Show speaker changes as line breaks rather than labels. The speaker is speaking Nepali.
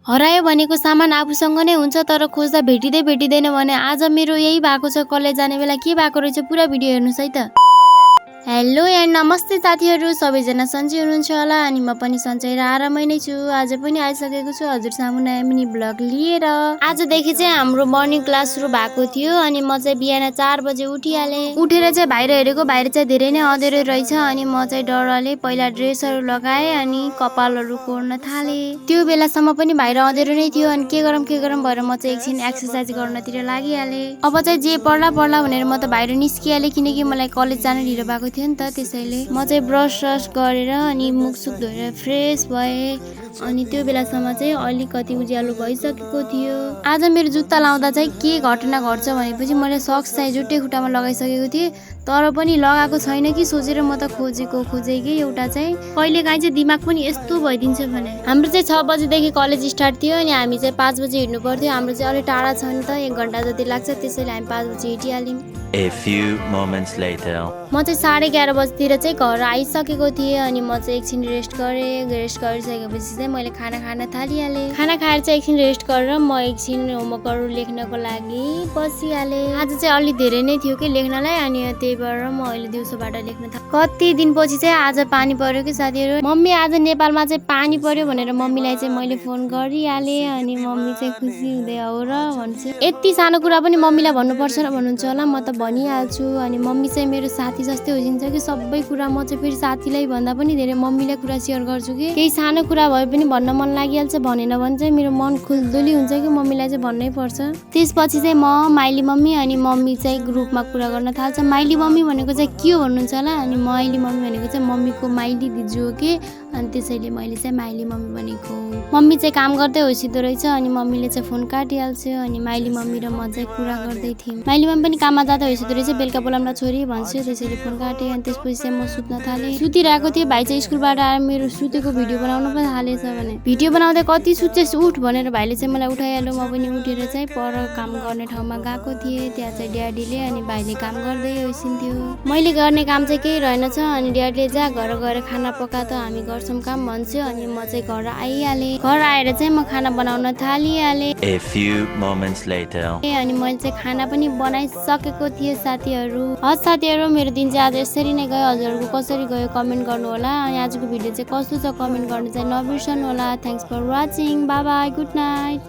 हरायो भनेको सामान आफूसँग नै हुन्छ तर खोज्दा भेटिँदैन भने आज मेरो यही भएको छ। कलेज जाने बेला के भएको रहेछ पुरा भिडियो हेर्नुस् है त। हेलो एन्ड नमस्ते साथीहरू, सबैजना सन्चै हुनुहुन्छ होला अनि म पनि सन्चै र आरामै नै छु। आज पनि आइसकेको छु हजुर सामु नयाँ मिनी ब्लग लिएर। आजदेखि चाहिँ हाम्रो मर्निङ क्लास सुरु भएको थियो अनि म चाहिँ बिहान 4 बजे उठिहालेँ। उठेर चाहिँ बाहिर हेरेको, बाहिर चाहिँ धेरै नै अँध्यारो रहेछ अनि म चाहिँ डरले पहिला ड्रेसहरू लगाएँ अनि कपालहरू कोर्न थालेँ। त्यो बेलासम्म पनि बाहिर अँध्यारो नै थियो अनि के गरौँ भएर म चाहिँ एकछिन एक्सर्साइज गर्नतिर लागिहालेँ। अब चाहिँ जे पर्ला भनेर म त बाहिर निस्किहालेँ किनकि मलाई कलेज जान ढिलो भएको थियो नि त। त्यसैले म चाहिँ ब्रस गरेर अनि मुखसुख धोएर फ्रेस भएँ अनि त्यो बेलासम्म चाहिँ अलिकति उज्यालो भइसकेको थियो। आज मेरो जुत्ता लाउँदा चाहिँ के घटना घट्छ भनेपछि मैले सक्स चाहिँ जुट्टे खुट्टामा लगाइसकेको थिएँ तर पनि लगाएको छैन कि सोचेर म त खोजेकै एउटा चाहिँ कहिलेकाहीँ चाहिँ दिमाग पनि यस्तो भइदिन्छ भने। हाम्रो चाहिँ 6 बजेदेखि कलेज स्टार्ट थियो अनि हामी चाहिँ 5 बजे हिँड्नु पर्थ्यो। हाम्रो चाहिँ अलिक टाढा छ नि त, 1 घन्टा जति लाग्छ, त्यसैले हामी 5 बजे हिँडिहाल्यौँ।
A few moments later.
म चाहिँ 11:30 बजीतिर चाहिँ घर आइसकेको थिएँ अनि म चाहिँ एकछिन रेस्ट गरेँ। रेस्ट गरिसकेपछि चाहिँ मैले खाना खान थालिहालेँ। खाना खाएर चाहिँ एकछिन रेस्ट गरेर म एकछिन होमवर्कहरू लेख्नको लागि बसिहालेँ। आज चाहिँ अलि धेरै नै थियो कि लेख्नलाई अनि त्यही भएर म अहिले दिउँसोबाट लेख्न थालेँ। कति दिनपछि चाहिँ आज पानी पर्यो कि साथीहरू। मम्मी आज नेपालमा चाहिँ पानी पर्यो भनेर मम्मीलाई चाहिँ मैले फोन गरिहालेँ अनि मम्मी चाहिँ खुसी हुँदै हो र भन्छ। यति सानो कुरा पनि मम्मीलाई भन्नुपर्छ र भन्नुहुन्छ होला, म त भनिहाल्छु। अनि मम्मी चाहिँ मेरो साथी जस्तै होइन्छ कि सबै कुरा म चाहिँ फेरि साथीलाई भन्दा पनि धेरै मम्मीलाई कुरा सेयर गर्छु कि केही सानो कुरा भए पनि भन्न मन लागिहाल्छ। भनेन भने चाहिँ मेरो मन खुल्दुली हुन्छ कि मम्मीलाई चाहिँ भन्नै पर्छ। त्यसपछि चाहिँ म माइली मम्मी अनि मम्मी चाहिँ ग्रुपमा कुरा गर्न थाल्छ। माइली मम्मी भनेको चाहिँ के हो भन्नुहुन्छ होला अनि माइली मम्मी भनेको चाहिँ मम्मीको माइली दिजु हो कि अनि त्यसैले मैले चाहिँ माइली मम्मी भनेको। मम्मी चाहिँ काम गर्दै होइसिदो रहेछ अनि मम्मीले चाहिँ फोन काटिहाल्छ अनि माइली मम्मी र म चाहिँ कुरा गर्दै थियौँ। माइली मम्मी पनि काममा जाँदै होइसिदो रहेछ, बेलुका बोलाउँदा छोरी भन्छु, त्यसैले फोन काटेँ अनि त्यसपछि चाहिँ म सुत्न थालेँ। सुतिरहेको थिएँ, भाइ चाहिँ स्कुलबाट आएर मेरो सुतेको भिडियो बनाउन पनि थालेछ भने भिडियो बनाउँदै कति सुत्छेस् उठ भनेर भाइले चाहिँ मलाई उठाइहाल्यो। म पनि उठेर चाहिँ पर काम गर्ने ठाउँमा गएको थिएँ। त्यहाँ चाहिँ ड्याडीले अनि भाइले काम गर्दै होइसिन्थ्यो। मैले गर्ने काम चाहिँ केही रहेनछ अनि ड्याडीले जा घर गएर खाना पका त हामी गर्छौँ काम भन्छु अनि म चाहिँ घर आइहालेँ। घर आएर चाहिँ म खाना बनाउन थालिहालेँ।
A few moments later.
अनि मैले चाहिँ खाना पनि बनाइसकेको थिएँ साथीहरू। हस् साथीहरू, मेरो दिन चाहिँ आज यसरी नै गयो। हजुरहरूको कसरी गयो कमेन्ट गर्नु होला अनि आजको भिडियो चाहिँ कस्तो छ कमेन्ट गर्नु चाहिँ नबिर्सनु होला। Thanks for watching, bye bye, good night.